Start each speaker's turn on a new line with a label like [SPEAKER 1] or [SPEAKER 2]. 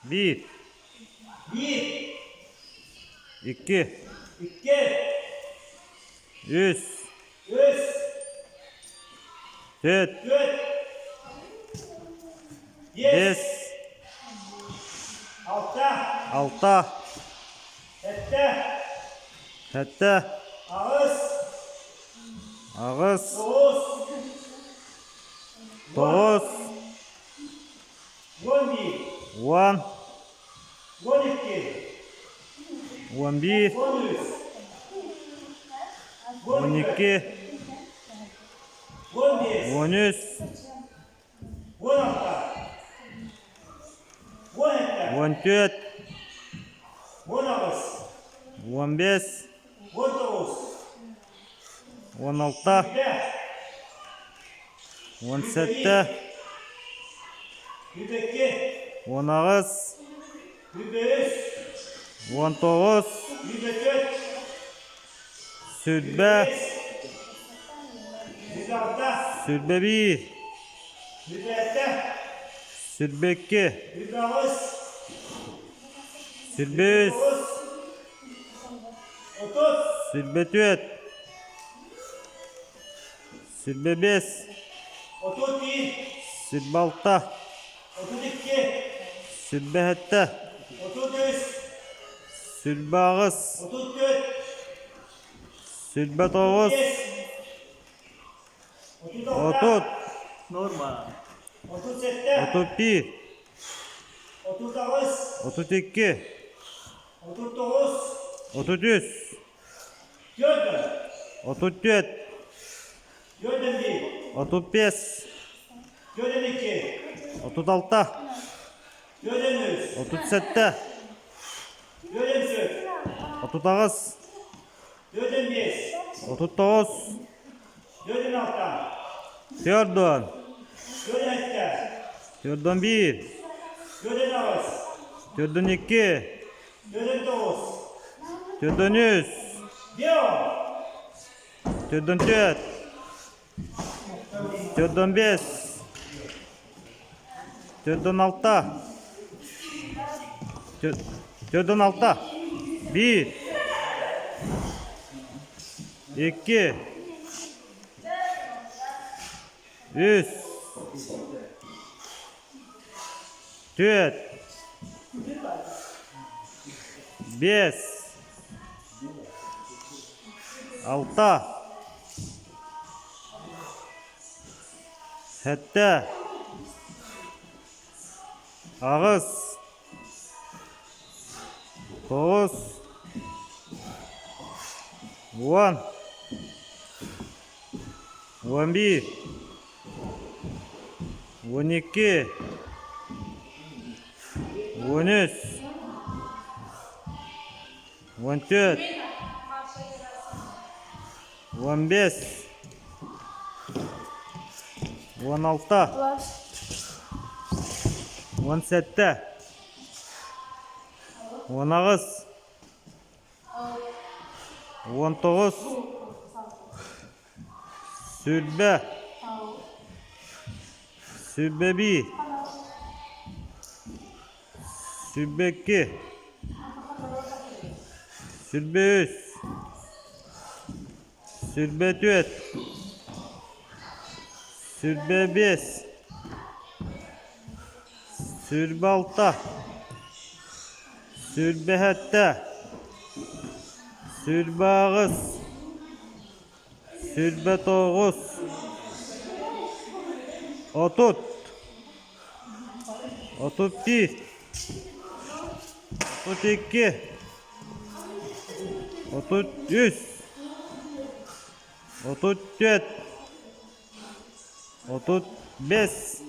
[SPEAKER 1] Биир.
[SPEAKER 2] Биир.
[SPEAKER 1] Икки.
[SPEAKER 2] Икки.
[SPEAKER 1] Үс.
[SPEAKER 2] Үс.
[SPEAKER 1] Түөрт.
[SPEAKER 2] Түөрт. Биэс.
[SPEAKER 1] Биэс.
[SPEAKER 2] Алта.
[SPEAKER 1] Алта.
[SPEAKER 2] Сэттэ.
[SPEAKER 1] Сэттэ.
[SPEAKER 2] Аҕыс.
[SPEAKER 1] Аҕыс.
[SPEAKER 2] Тоҕус.
[SPEAKER 1] Тоҕус.
[SPEAKER 2] 11.
[SPEAKER 1] 10.
[SPEAKER 2] 12.
[SPEAKER 1] 11.
[SPEAKER 2] 13.
[SPEAKER 1] 12.
[SPEAKER 2] 15.
[SPEAKER 1] 13.
[SPEAKER 2] 16. 17.
[SPEAKER 1] 14.
[SPEAKER 2] 18.
[SPEAKER 1] 15.
[SPEAKER 2] 19.
[SPEAKER 1] 16. 17. 18. 19. 20. 21. 22. 23. 24. 25.
[SPEAKER 2] 31.
[SPEAKER 1] 26.
[SPEAKER 2] 32.
[SPEAKER 1] 27.
[SPEAKER 2] 33.
[SPEAKER 1] 28.
[SPEAKER 2] 34.
[SPEAKER 1] 29.
[SPEAKER 2] 36.
[SPEAKER 1] 30.
[SPEAKER 2] Норма. 37.
[SPEAKER 1] 31.
[SPEAKER 2] 39.
[SPEAKER 1] 32.
[SPEAKER 2] 39.
[SPEAKER 1] 33.
[SPEAKER 2] 4.
[SPEAKER 1] 34.
[SPEAKER 2] 41.
[SPEAKER 1] 35.
[SPEAKER 2] 42.
[SPEAKER 1] 36.
[SPEAKER 2] 43.
[SPEAKER 1] 37.
[SPEAKER 2] 44.
[SPEAKER 1] 38.
[SPEAKER 2] 45.
[SPEAKER 1] 39.
[SPEAKER 2] 46.
[SPEAKER 1] 40.
[SPEAKER 2] 47.
[SPEAKER 1] 41.
[SPEAKER 2] 48.
[SPEAKER 1] 42.
[SPEAKER 2] 49.
[SPEAKER 1] 43.
[SPEAKER 2] 1.
[SPEAKER 1] 44. 45. 46. 46. 1. 2. 3. 4. 5. 6. 7. 8. 9. 10. 11. 12. 13. 14. 15. 16. 17. 18. 19. 20. 21. 22. 23. 24. 25. 26. 27. 28. 29. 30. 31. 32. 33. 34. 35.